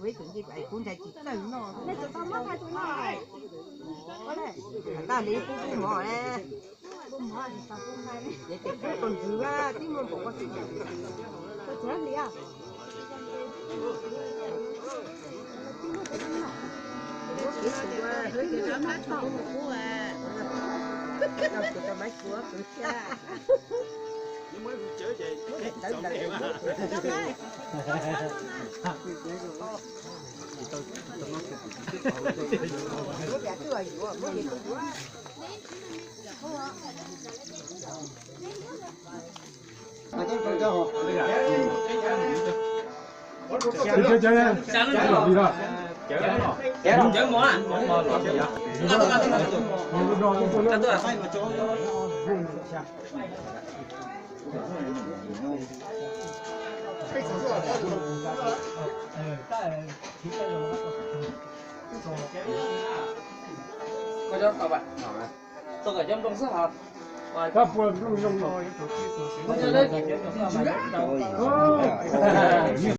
Kuv ntshai tsis txawj noj. Tag li kuv kuj mov, kuv tus ntxwv twb muaj npaum ko xwb.